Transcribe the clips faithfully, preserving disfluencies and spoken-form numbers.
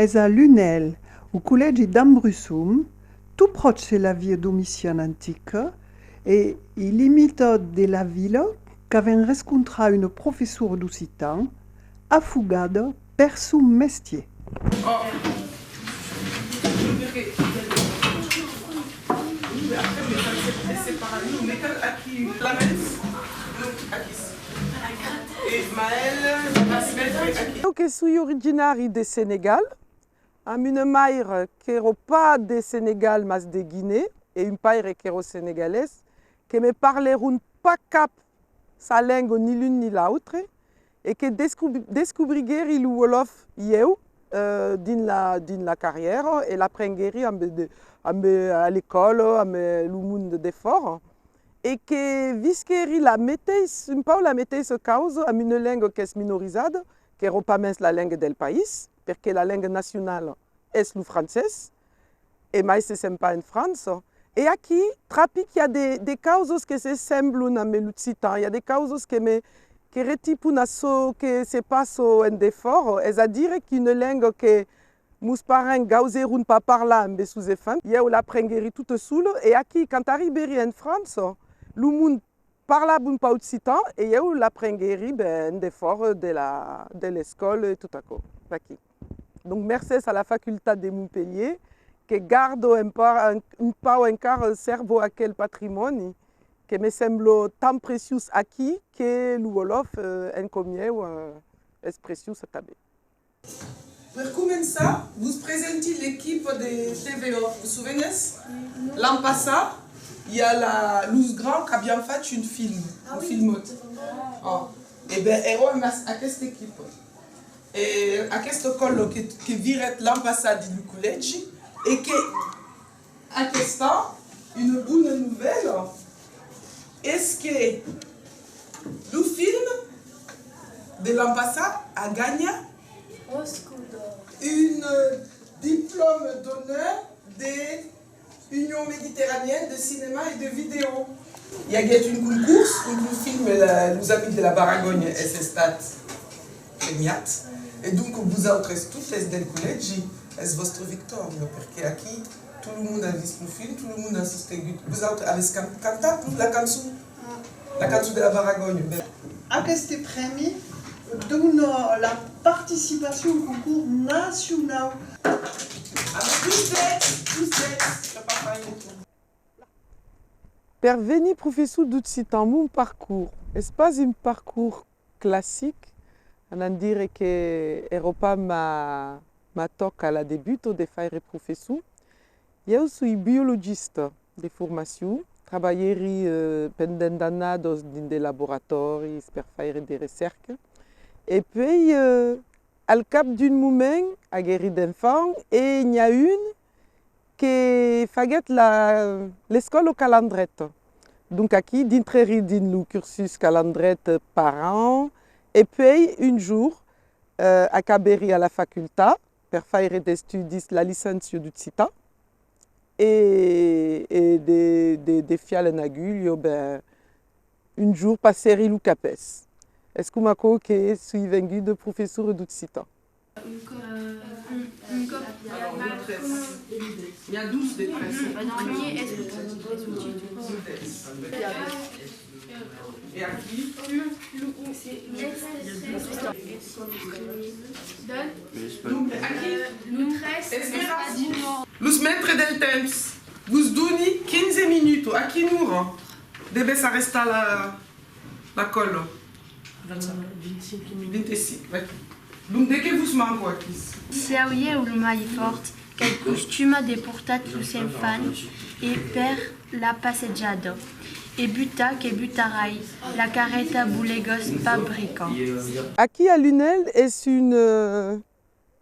Es a Lunèl, au collègi d'Ambrusson, tot pròche la via Domician antica, e i limita de la vila, qu'avèm rescontrat una professora d'occitan afogada per son mestièr. Aquí, la mens, aquí. E Maël, vas metre aquí. Ieu que soi originari de Senegal, amb una maire qu'èra pas de Senegal, mas de Guinea, e un paire qu'èra senegalés, que me parlèron pas cap sa lenga, ni l'un ni l'autre, e que descobri-, descobriguèri lo wolof ieu, eh, dins la, dins la carrièra, e l'aprenguèri amb de, amb, a l'escòla, amb lo monde de fòra, e que visquèri la meteis-, un pauc la meteissa causa amb una lenga qu'es minorizada, qu'èra pas mens la lenga del país, perque la lenga nacionala es lo francés, e mai se sèm pas en França. E aquí, trapi qu'i a de, de causas que se semblan amb l'occitan, i a de causas que me, que retipon a çò que se passa en defòra, es a dire qu'una lenga que mos parents gausèron pas parlar amb sos enfants, ieu l'aprenguèri tota sola, e aquí, quand arribèri en França, lo monde parlava un pauc occitan, e ieu l'aprenguèri, ben, defòra de la, de l'escòla e tot aquò, vaquí. Donc, mercés a la facultat de Montpelhièr, que garda un pa-, un, un pauc encara, sèrva aquel patrimòni, que me sembla tan preciós aquí que lo wolof, eh, en com ieu, eh, es preciós tanben. Per començar, vos presenti l'equipa de T V O. Vos sovenètz? L'an passat, i a la, los grands qu'avián fach un film, un filmòt. Oh. E ben, èra amb as-, aquesta equipa. E aquesta còla que, que virèt l'an passat dins lo collègi e que Aquesta, una bona novèla, es que lo film de l'an passat a ganhat un diplòme d'onor de Union Mediterranéenne de Cinéma et de Vidéo. I aguèt un concors ont lo film, la, Los Amics de la Baragònha es estat premiat. E donc, vosautres totes del collègi, es vòstra victòria, perque aquí tot lo monde a vist lo film, tot lo monde a sostengut. Vosautres avètz can-, cantat, non, la cançon? La cançon de la Baragònha. Ben. Aqueste prèmi dona la participacion au concors nacionau. Amb los dets, los dets, se fa pas. Per venir professor d'occitan, mon parcours es pas un parcours classic, anam dire que èra pas ma, ma tòca a la debuta de faire professor. Ieu soi biologista de formacion, trabalhèri, eh, pendent d'annadas dins de laboratòris per faire de recèrca. E puèi, eh, al cap d'un moment, aguèri d'enfants e n'i a un que faguèt la, l'escòla Calandreta. Donc aquí, dintrèri dins lo cursus Calandreta par an, e puèi un jorn, eh, acabèri a la facultat per faire d'estudis la licéncia d'occitan, e, e de, de, de fial en agulha, ben, un jorn passèri lo CAPES. Es coma aquò que soi venguda professora d'occitan. Un còp, un, un còp. N'i a dos de tres. E aquí? Donc, aquí, los mètres del temps, vos doni quinze minutas. A quina ora devètz arrestar la, la còla? Vint-e-cinc minutas. Vint-e-cinc, vaquí. Donc, de qué vos manca aquí? Siáu ieu lo mai fòrt, qu'ai costuma de portar sos enfants e per la passejada, e butar que butarai, la carreta bolegas pas brica. Aquí a Lunèl es un, eh,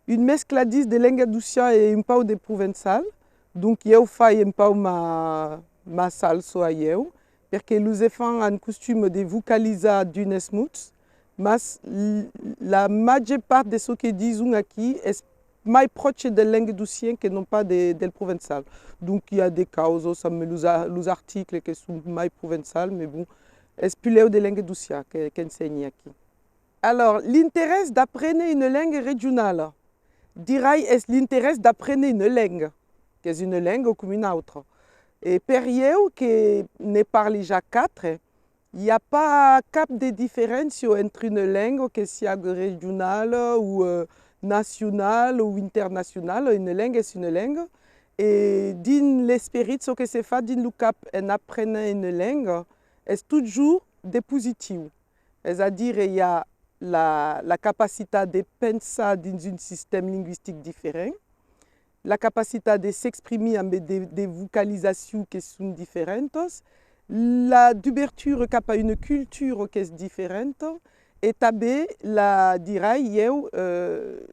un mescladís de lengadocian e un pauc de provençal. Donc, ieu fai un pauc ma, ma salsa a ieu, perque los enfants an costuma de vocalizar d'unes mots, mas l-, la màger part de çò que dison aquí es mai pròche del lengadocian que non pas de, del provençal. Donc, i a de causas amb los a-, los articles que son mai provençal, mas bon, es puslèu de lengadocian que, qu'ensenhi aquí. Alors, l'interès d'aprene una lenga regionala, Dirai es l'interès d'aprene una lenga, qu'es una lenga com una autra. E per ieu, que ne parli ja quatre, i a pas cap de diferéncia entre una lenga que siague regionala o, eh, nacionala o internacionala. Una lenga es una lenga. E dins l'esperit, çò que se fa dins lo cap en aprenent una lenga es totjorn de positiu. Es a dire, i a la, la capacitat de pensar dins un sistèma lingüistic diferent, la capacitat de s'exprimir amb de, de vocalizacions que son diferentas, la dubertura cap a una cultura qu'es diferenta, e tanben la, dirai ieu, eh,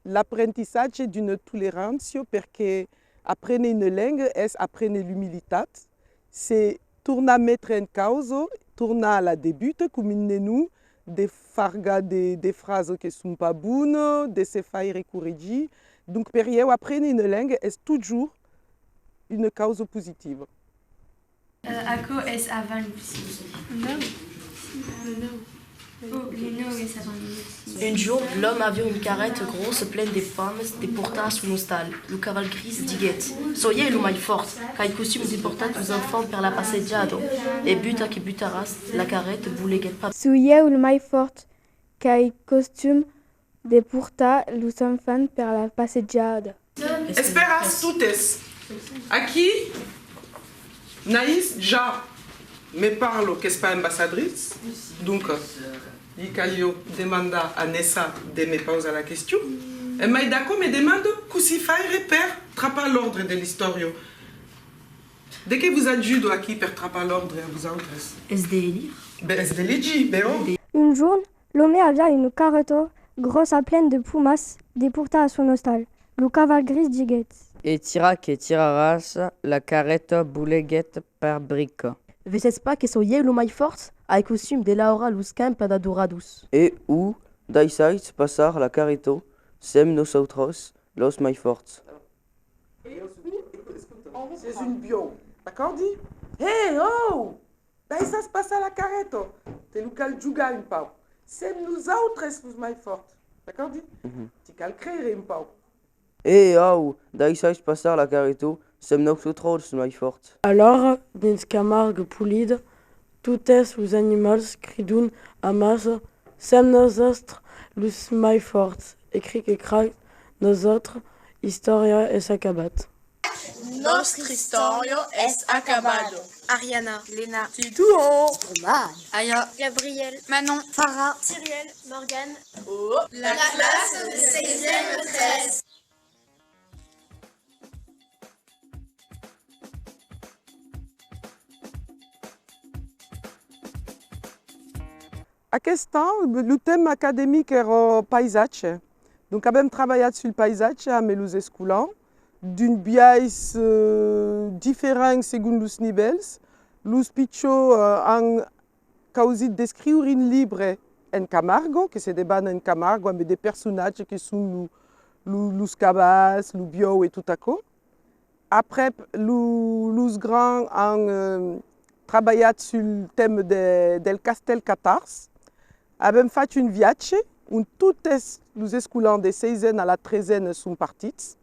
l'aprentissatge d'una tolerància, perque aprene una lenga es aprene l'umilitat, se tornar metre en causa, tornar a la debuta, com un nenon, de fargar de, de frasas que son pas bonas, de se faire corregir. Donc, per ieu, aprene una lenga es totjorn una causa positiva. Euh, aquò es avant lo siègle. Oh, lo nòu es avant lo siègle. Un jorn, l'òme aviá una carreta gròssa plena de pamas de portar a son ostal. Lo caval gris diguèt: «Soi ieu lo mai fòrt, qu'ai costum de portar los enfants per la passejada.» E buta que butaràs, la carreta boleguèt pas. Soi ieu lo mai fòrt, qu'ai costum de portar los enfants per la passejada. Espèras totes. Aquí, Naís ja me parla qu'es pas ambassadritz, donc li caliá demandar a Nessa de me pausar la question. E mai d'aquò me demanda cossí faire per trapar l'òrdre de l'istòria. De qué vos ajuda aquí per trapar l'òrdre a vosautres? Es de lire. Ben, es de legir, ben, ò. Un jorn, l'òme aviá una carreta gròssa plena de pomas de portar a son ostal. Lo caval gris diguèt: «E tira que tiraràs, la carreta boleguèt per brica.» «Veses pas que soi ieu lo mai fòrt? Ai costum de laurar los camps pada d'oradors.» «E o daissatz passar la carreta, sèm nosautres los mai fòrts.» Siás un biòu, d'acòrdi? Hè, ò! Daissatz passar la carreta, te lo cal jogar un pauc. Sèm nosautres los mai fòrts, d'acòrdi? Ti cal creire un pauc. È, au, daissatz passar la carreta, sèm nosautres los mai fòrts. Alòra, dins Camarga polida, totes los animals cridon amassa: «Sèm nosautres los mai fòrts!» E cric e crac, nosautra istòria es acabat. Nòstra istòria es acabada. Ariana. Lena. Titouan. Roman. Aya. Gabriel. Manon. Farah. Cyrielle. Morgane. Oh. La classa de seizième tres. Aquest an, lo tèma academic èra paisatge. Donc, avèm trabalhat sul paisatge amb los escolans, d'un biais, eh, diferent segon los nivèls. Los pichons, eh, an causit d'escriure un libre en Camarga, que se debana en Camarga, amb de personatges que son lo, lo, los cavals, lo biòu e tot aquò. Aprèp, lo, los grands an, eh, trabalhat sul tèma de, del castèl Catars. Avèm fach un viatge ont totes los escolans de seizième a la tresena son partits.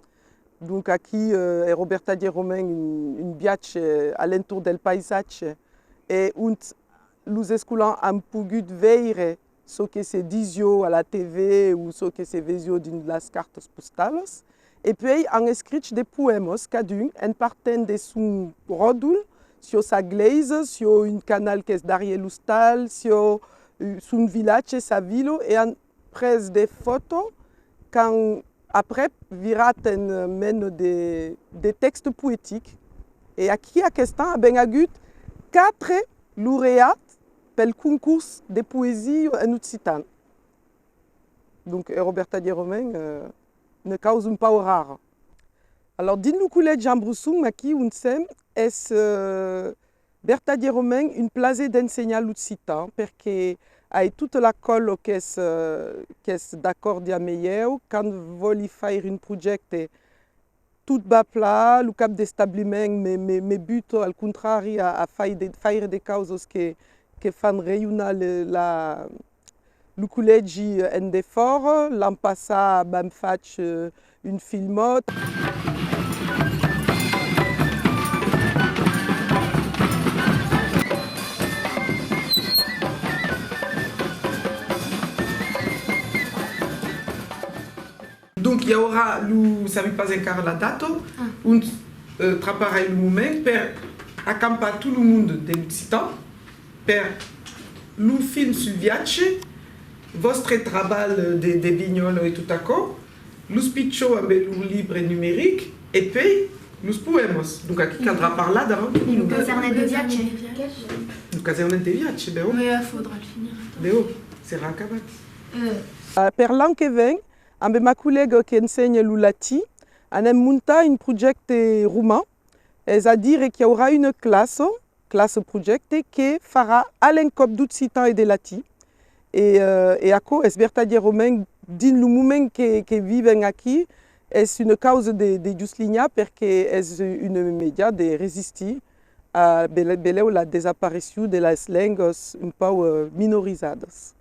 Donc aquí, eh, èra vertadièrament un, un viatge a l'entorn del paisatge e ont los escolans an pogut veire çò que se disiá a la T V o çò que se vesiá dins las cartas postalas. E puèi an escrich de poèmas, cadun en partent de son ròdol, siá sa glèisa, siá un canal qu'es darrièr l'ostal, siá, eh, son vilatge, sa vila, e an pres de fòtos qu'an aprèp virat en mena de, de tèxte poetic. E aquí, aquest an, avèm agut quatre laureats pel concors de poesia en occitan. Donc, èra vertadièrament, eh, una causa un pauc rara. Alòrs, dins lo collègi Jean Brosson, aquí ont sèm, es, eh, vertadièrament un plaser d'ensenhar l'occitan, perque ai tota la còla qu'es, eh, qu'es d'acòrdi amb ieu. Quand vòli faire un projècte, tot va plan, lo cap d'establiment me, me, me buta, al contrari, a, a faire de, faire de causas que, que fan raionar le, la, lo collègi en defòra. L'an passat avèm fach, eh, un filmòt. Donc, i aurà lo, sabi pas encara la data, ont, eh, traparai lo moment per acampar tot lo monde de l'occitan, per lo film sul viatge, vòstre trabalh de, de vinhòla e tot aquò, los pichons ambe lo libre numeric, e pei los poèmas. Donc aquí caldrà parlar davant tot lo monde. Lo casernet de viatge. Lo casernet de viatge, ben. Mais il faudra le finir. Ben, serà acabat. Eh, per l'an que ven, ambe ma collèga qu'ensenha lo latin, anem montar un projècte roman, es a dire qu'i aurà una classa, classa projècte, que farà a l'encòp d'occitan e de latin. E, eh, e aquò es vertadièrament, dins lo moment que, que vivèm aquí, es una causa de, de juslinhar, perque es un mejan de resistir a bele-, belèu la desaparicion de las lengas un pauc, eh, minorizadas.